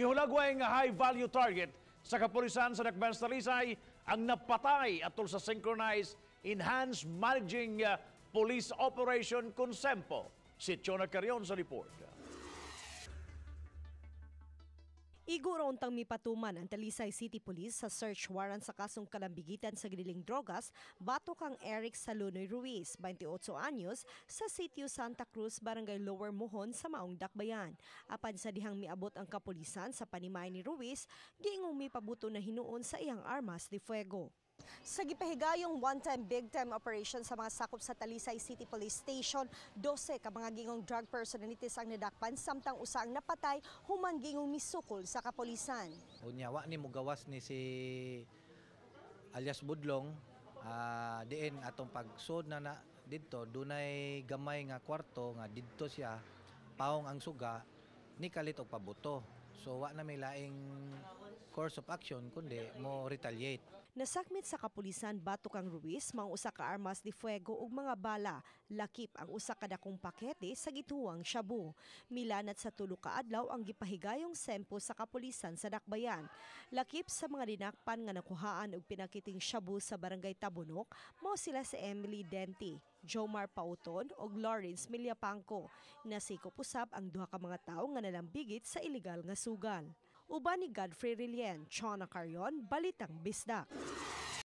Gihulagway nga high value target sa kapulisan sa Dakbayan sa Talisay ang napatay atol sa Synchronized Enhanced Managing Police Operation Konsempo. Si Chona Carion sa report. Iguro untang mipatuman ang Talisay City Police sa search warrant sa kasong kalambigitan sa giniling drogas batok kang Eric Salunoy Ruiz, 28 anyos, sa Sitio Santa Cruz, Barangay Lower Mohon sa Maong Dakbayan. Apan sa dihang miabot ang kapulisan sa panimay ni Ruiz, giingong mipabuto na hinuon sa iyang armas de fuego. Sa gipahigayong one-time big-time operation sa mga sakop sa Talisay City Police Station, 12 ka mga gingong drug personalities ang nadakpan samtang usa ang napatay human gingong misukol sa kapulisan. Unya wa ni mugawas ni si alias Budlong, diin atong pagsud na na didto, dunay gamay nga kwarto nga didto siya paong ang suga ni kalit og pabuto. So wa na may laing course of action kundi mo retaliate. Nasakmit sa kapulisan batok kang Ruiz mga usa ka armas de fuego ug mga bala, lakip ang usa ka dakong pakete sa gituwang shabu. Milanat sa tulo ka adlaw ang gipahigayong sempo sa kapulisan sa Dakbayan. Lakip sa mga dinakpan nga nakuhaan og pinakiting shabu sa Barangay Tabunok, mao sila si Emily Denti, Jomar Pauton ug Lawrence Milyapangco. Nasikop usab ang duha ka mga tawo nga nalambigit sa ilegal nga sugal. Uban ni Godfrey Relien, Chona Carion, Balitang Bisdak.